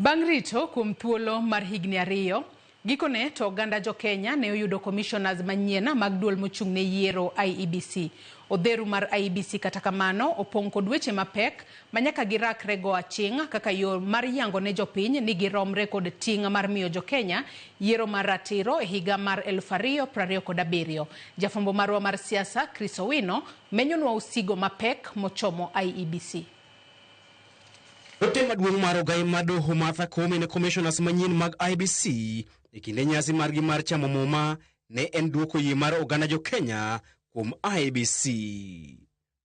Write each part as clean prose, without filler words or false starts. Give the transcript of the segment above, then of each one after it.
Bang' rito kuom thuolo mar higni 2, gikone to oganda jo Kenya ne oyudo commissioners manyien mag duol mochung' ne yiero IEBC. Odheru mar IEBC kata kamano opong' kod weche mapek ma nyaka girakre go aching' kaka yo mar yango ne jopiny ni giromre kod ting' mar miyo jo Kenya yiero mar ratiro e higa mar 2027. Jafwambo marwa mar siasa Chris Owino menyonwa osigo mapek mochomo IEBC. Ote maduong' mar ogai mar doho Martha Koome ne commissioners manyien mag IEBC e kinde nyasi margi mar chamo muma ne en duoko yie mar oganda jo Kenya kuom IEBC.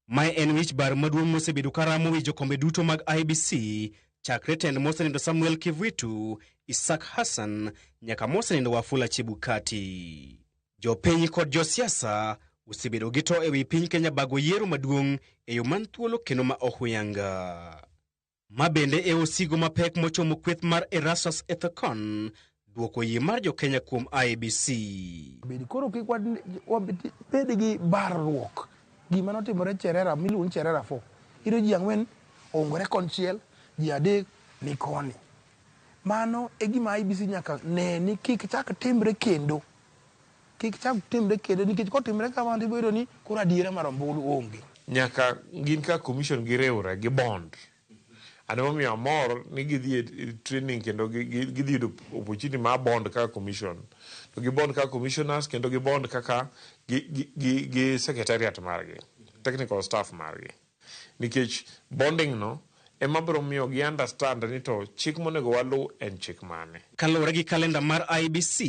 Mae en wich bar maduong' mosebedo karamo wi jokombe duto mag IEBC chakre tend mosenindo Samuel Kivuitu, Isaac Hassan nyaka mosenindo Wafula Chebukati. Jopiny kod josiasa osebedo gi to ewi piny Kenya bago yiero maduong' e yo man thuolo kendo ma ohuyanga. Ma bende e osigo mapek mochomo kweth mar Erastus Ethekon duoko yie mar jo Kenya kuom IEBC. Bed koro kik wabed gi barruok. Gima notimore Cherera miluongo ni Cherera 4. Iyudo ji 4 oungore konchiel, ji 3 ni koni. Mano e gima IEBC nyaka ne ni kik chak timre kendo. Kik chak timre kendo nikech kotimre kamano to ibiro yudo ni koro adiera mar ombulu onge. Nyaka gin ka commission giriwre gi bond. And emomiyo amor ni gidhi e training kendo gidhi yudo opportunity mar bond kaka commission. To gi bond kaka commissioners kendo gi bond kaka gi secretariat margi, technical staff margi. Nikech bonding no ema biro miyo gi understand ni to chik monego walu en chik mane. Kaluwore gi kalenda mar IEBC,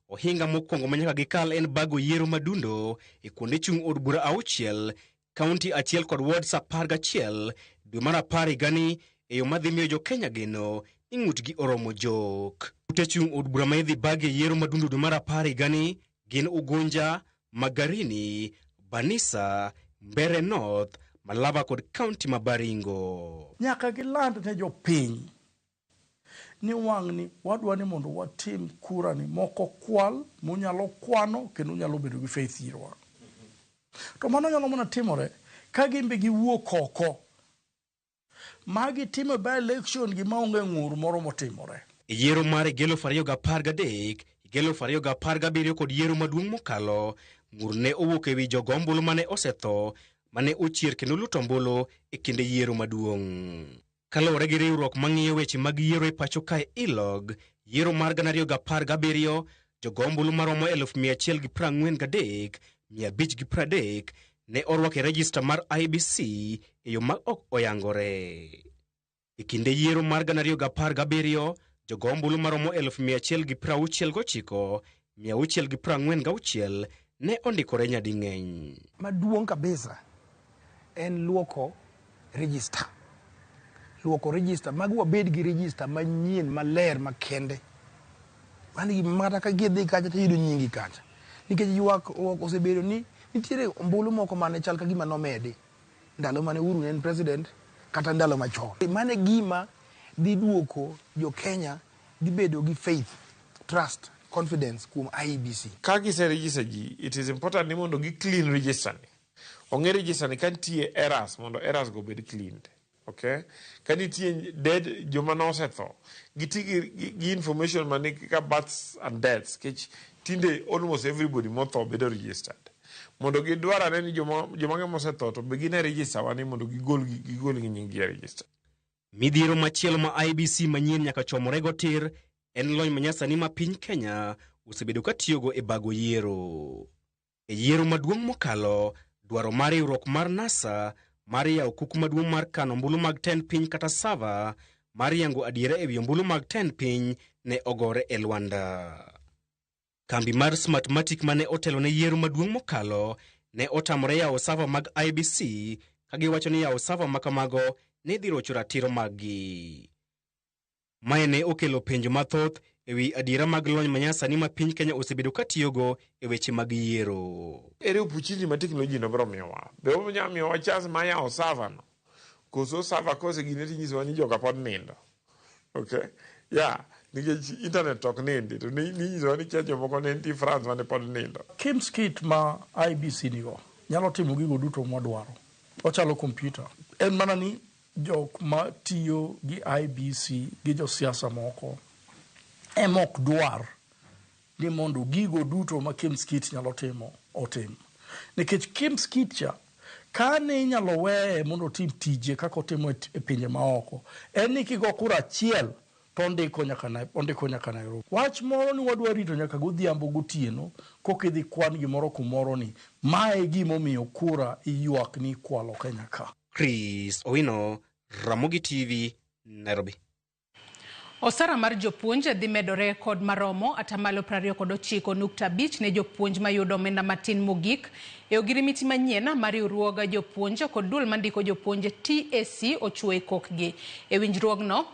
ohinga mokwongo ma nyaka gikal en bago yiero madundo e kuonde chung' od bura 6, kaunti 1 kod wards 11 dwe mar 10 higani e yo madhi miyo jo Kenya geno ni ng'utgi oromo jok. Ute chung' od bura ma idhi bag e yiero madundo dwe mar 10 higani gin Ugunja, Magarini, Banisa, Mbeere North, Malava kod kaunti ma Baringo. Nyaka giland ne jopiny ni wang'ni wadwa ni mondo watim kura ni moko kwal munyalo kwano kendo unyalo bedo gi faith irwa. To mano nyalo mana timore ka gin be giwuok oko ma gitimo by election gi maonge ng'ur moro motimore. E yiero mar 2013, 2017 kod yiero maduong' mokalo, ng'ur ne owuok ewi jogo ombulu mane osetho, mane ochier kendo luto ombulu e kinde yiero maduong'. Kaluwore gi riwruok mang'iyo weche mag yiero e pacho kae ILOG, yiero mar 2017, jogo ombulu maromo 143,530 ne orwako e rejista mar IEBC e yo ma ok oyangore. E kinde yiero mar 2017, jogo ombulu maromo 169,646 ne ondikore nyading'eny. Maduong' kabisa en luoko register. Luoko register, mago wabed gi register manyien maler makende. Mano gima kata ka gidhi kacha to iyudo nyingi kacha. Nikech ywak osebedo ni nitiere ombulu moko mane chal ka gima nomedi ndalo mane Uhuru ne en president kata ndalo machon. Mano e gima dhi duoko jo Kenya dhi bedo gi faith, trust, confidence kuom IEBC. Ka gise register ji, it is important ni mondo gi clean register ni. Ong'e register ni ka nitie errors mondo errors go obed cleaned. Okay? Ka nitie dead joma nosetho, giti gi information mani kaka births and deaths, nikech tinde almost everybody motho bedo registered. Mondo gidwar ane ni joma mosetho to be gin e register wani mondo gigol gi nying gi e register. Midhiero machielo ma IEBC manyien nyaka chomorego tir en lony manyasani ma piny Kenya osebedo ka tiyogo e bago yiero. E yiero maduong' mokalo, dwaro mar riwruok mar NASA mar yawo kuku maduong' mar kano ombulu mag tend piny kata server mar yango adiera ewi ombulu mag tend piny ne ogore e lwanda. Kambi mar Smartmatic mane otelo ne yiero maduong' mokalo ne otamore yawo server mag IEBC ka giwacho ni yawo server makamago ne dhi rocho ratiro maggi. Mae ne okelo penjo mathoth ewi adiera mag lony manyasani ma piny Kenya osebedo ka tiyogo e weche mag yiero. Ere opportunity ma technology no biro miyowa? Be onyalo miyowa chance mar yawo server no? Koso server kose gine tinyisowa ni joka pod nindo. Okay? Yeah, nikech internet ok nindi to ninyisowa ni kia jomoko ne nitie France mane pod nindo. KIEMS kit ma IEBC nigo nyalo timo gigo duto mwadwaro. Ochalo kompyuta. En mana ni jok ma tiyo gi IBC gi josiasa moko ema ok dwar ni mondo gigo duto ma KIEMS kit nyalo timo otim. Nikech KIEMS kit cha kane inyalo weye mondo otim tije kaka otimo e pinje maoko, en ni kigo kura achiel to ondiko nyaka ondiko nyaka Nairobi. Wach moro ni wadwa rito nyaka godhiambo gotieno koka idhi kwan gimoro kumoro ni mae e gimomiyo kura iywak ni ikwalo Kenya ka. Chris Owino, Ramogi TV, Nairobi. Osara mar jopuonj dhi medore kod maromo atamalo 29.5 ne jopuonj mayudo omenda matin mogik e ogirimiti manyien mar riwruog jopuonj kod duol mandiko jopuonj TSC ochuo e kokgi. E winjruogno,